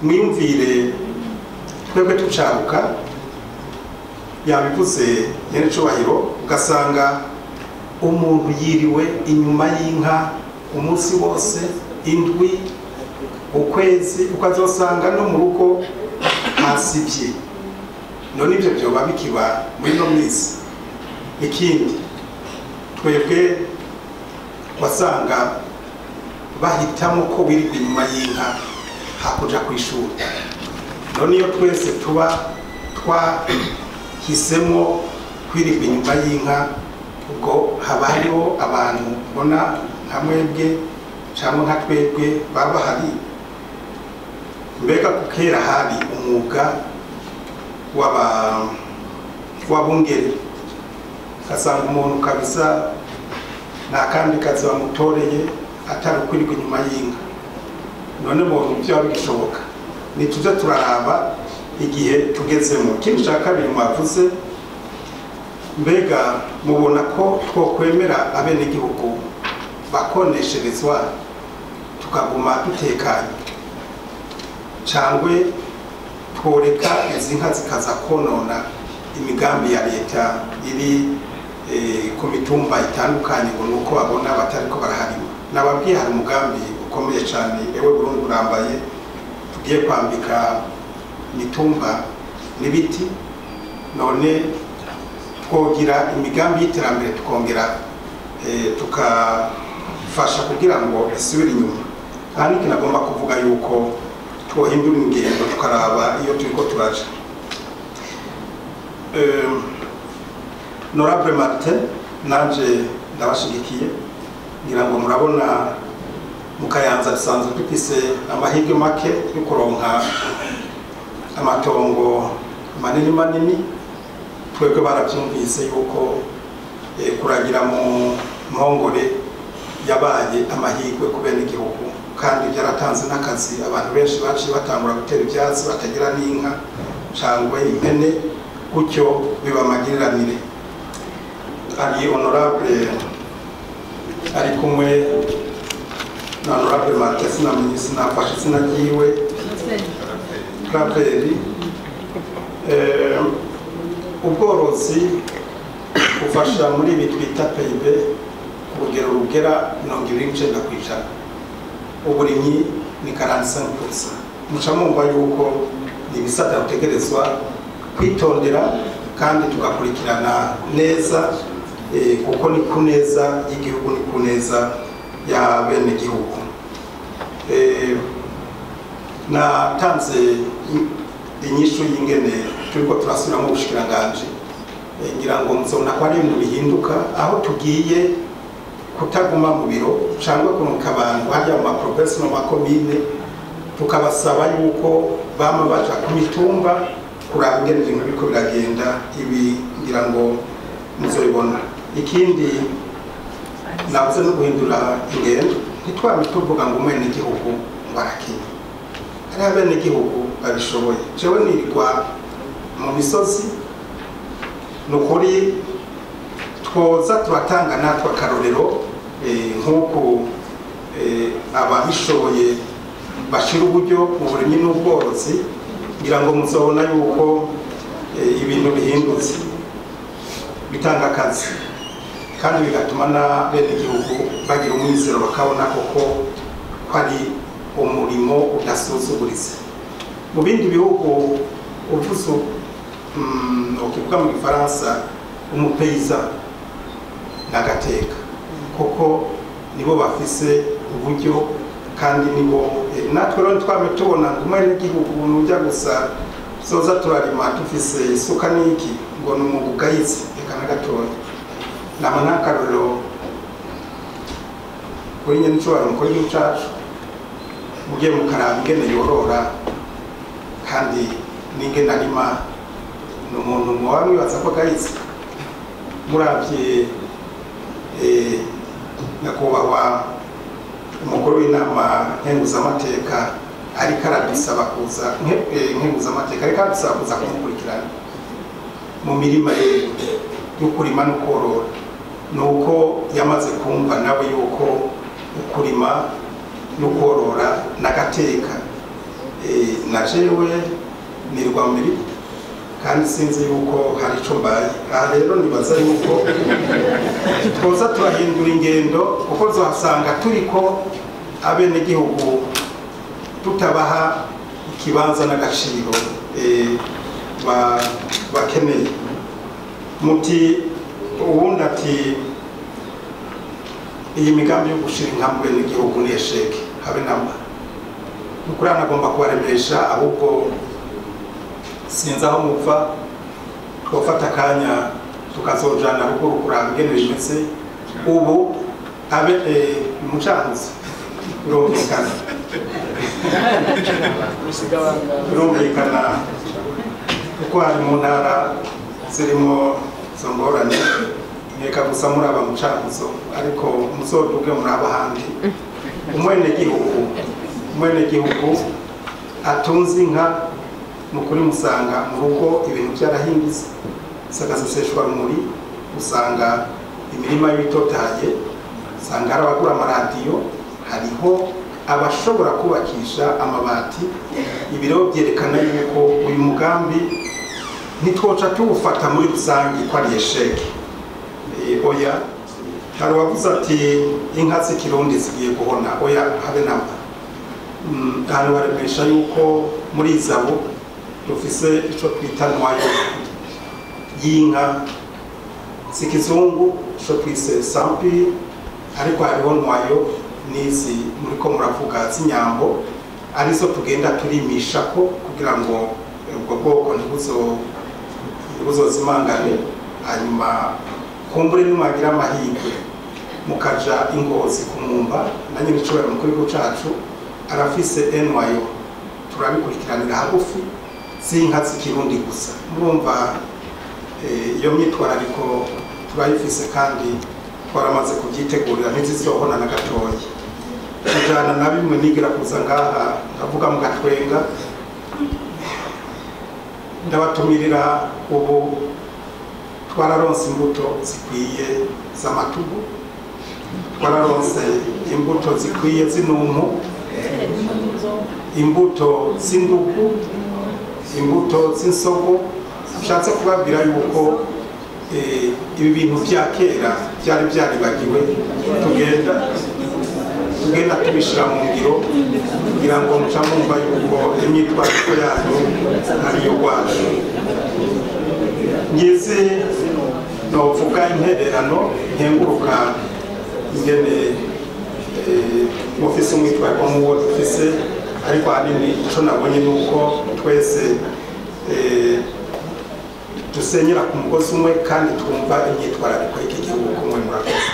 Mwiyumvire twebwe tucaruka, yabivuze nyene cubahiro, ugasanga umuntu yiriwe inyuma y'inka umunsi wose, indwi, ukwezi, ukazosanga no mu rugo hasivye. None ivyo vyoba bikiba muri no minsi? Ikindi, twebwe wasanga bahitamo ko wirirwa inyuma y'inka hakuja kw'ishuri. None iyo twese tuba twahisemo kwirirwa inyuma y'inka, ubwo haba hariho abantu mbona nka mwebwe cyangwa nka twebwe baba bahari? Mbega ku kera hari umwuga w'abungere, ugasanga umuntu kabisa nta kandi kazi bamutoreye atari ukwirirwa inyuma y'inka. None mu byo bigishoboka? Nituze turaraba igihe tugezemo. Ikindi cya kabiri mwavuze, mbega mubona ko twokwemera abenegihugu bakonesherezwa tukaguma dutekanye, cangwe tworeka izi nka zikaza konona imigambi ya leta iri ku mitumba itandukanye, ngo nuko babona batariko baraharima? Nababwiye, hari umugambi ukomeye cyane, Ewe Burundi Urambaye, tugiye kwambika imitumba n'ibiti. None twogira imigambi y'iterambere, tukongera tukafasha kugira ngo isubire inyuma? Aha niki nagomba kuvuga, yuko twohindura ingendo, tukaraba iyo turiko turaja. Honorable Martin, nanje ndabashigikiye. Ngira ngo murabona mu Kayanza dusanzwe dufise amahirwe make yo kuronka amatongo manini manini. Twebwe baravyumvise yuko kuragira mu mpongore yabaye amahirwe ku bene igihugu, kandi byaratanze n'akazi. Abantu benshi baciye batangura gutera ivyatsi batagira n'inka cangwe impene, gutyo biba amagiriranire. Hari honorable ari kumwe na honorable Martin, sinamenye, sinafashe izina ryiwe, Claver. Ubworozi bufasha muri ibi twita PIB ku rugero rugera 29%, uburimyi ni 45%. Muca mwumva yuko ni ibisata dutegerezwa kwitondera kandi tugakurikirana neza, kuko ni ku neza y'igihugu, ni ku neza ya bene gihugu. Natanze inyishu y'ingene turiko turasubiramo ubushikiranganji. Ngira ngo muzobona ko ari ibintu bihinduka, aho tugiye kutaguma mu biro cyangwa kurunka abantu hajya mu ma provinces no mu makomine, tukabasaba yuko bama baja ku mitumba kuraba ingene ibintu biriko biragenda. Ibi ngira ngo muzobibona. Ikindi navuze no guhindura ingendo. Ntitwame tuvuga ngo umwenegihugu ngo arakenye. Hariho abenegihugu babishoboye. Jewe nirirwa mu misozi, ni ukuri twoza turatanga natwe akarorero, nk'uko ababishoboye bashira uburyo mu burimyi n'ubworozi. Ngira ngo muzobona yuko ibintu bihindutse, bitanga akazi kandi bigatuma na bene igihugu bagira umwizero, bakabona koko ko ari umurimo udasuzuguritse. Mu bindi bihugu, uvuze, ukivuga mu Gifaransa, umu paysan n'agateka, kuko nibo bafise uburyo kandi nibo natwe rero twame tubona ngo umwenegihugu nujya gusa zoza turarima dufise isuka n'iki, ngo ni umwuga ugayitse. Reka na gatoya. Nama n'akarorero kuri nyene icubahiro umukuru w'igihugu cacu, mugiye mukaraba ingene yorora kandi n'ingene arima, ni umuntu muba mwibaza ko agayitse? Muravye nyakubahwa umukuru w'inama nkenguzamateka ariko aradusaba kuza, nkenguzamateka ariko aradusaba kuza kumukurikirana mu mirima ye yo kurima no korora, nuko yamaze kumva nawe yuko ukurima no korora n'agateka. Na jewe nirwa mu mirima kandi sinzi yuko hari ico mbaye. Aha rero nibaza yuko twoza turahindura ingendo, kuko zohasanga turiko abenegihugu tutabaha ikibanza n'agaciro bakeneye. Muti uwundi ati iyi migambi yo gushira inka mu benegihugu ni échec. Habe namba, nukuri anagomba kubaremesha, ahubwo sinzi aho muva, twofata akanya tukazojana ruguru kuraba ingene bimeze. Ubu abe mucankuzo birumvikana kuko hari mu ntara zirimo izo ngorane. Nkeka gusa muraba mucankuzo, ariko muzoduge muraba ahandi. Umwenegihugu atunze inka, ni ukuri musanga mu rugo ibintu byarahindutse, sagaseseshwa rumuri. Usanga imirima y'ibitotahaye, usanga hari abagura amaradiyo, hariho abashobora kubakisha amabati. Ibiro byerekana yuko uyu mugambi ntitwoca tuwufata muri rusange ko ari échec. Oya, hari uwavuze ati inka z'ikirundi zigiye guhona. Oya, habe namba. Hano baremesha yuko muri izabo dufise ico twita noyau y'inka z'ikizungu, ico twise sang pur, ariko hariho noyau n'izi muriko muravuga z'inyambo, arizo tugenda turimishako kugira ngo ubwo bwoko ntibuzozimangane. Hanyuma kumbure nimwagira amahirwe mukaja ingozi kumwumba na nyine icubahiro mukuru w'igihugu cacu arafise noyau, turabikurikiranira hagufi, z'inka z'ikirundi gusa. Murumva iyo myitwarariko turayifise kandi twaramaze kubyitegurira, ntizizohona na gatoya. Kujana na bimwe nigira kuza ngaha ndavuga mu gatwenga, ndabatumirira. Ubu twararonse imbuto zikwiye z'amatugu, twararonse imbuto zikwiye z'inumpu, imbuto z'indugu, imbuto z'insogo. Nshatse kubabwira yuko ibi bintu bya kera byari byaribagiwe, tugenda tubishyira mu ngiro kugira ngo muca mwumva yuko imyitwariko yanyu ariyo rwacu. Ngizi novuga intererano, nkenguruka ingene mufise umwitwariko nk'uwo dufise, ariko ahanini ico nabonye ni uko twese dusenyera ku mugozi umwe kandi twumva imyitwarariko y'iki gihugu kumwe. Murakoze.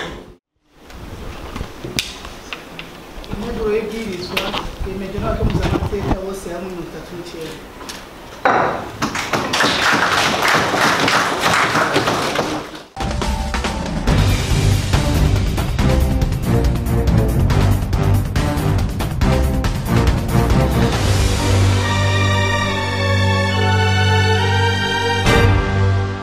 Integuro y'ibwirizwa yemejwe n'abakemuzamateka bose hamwe 39.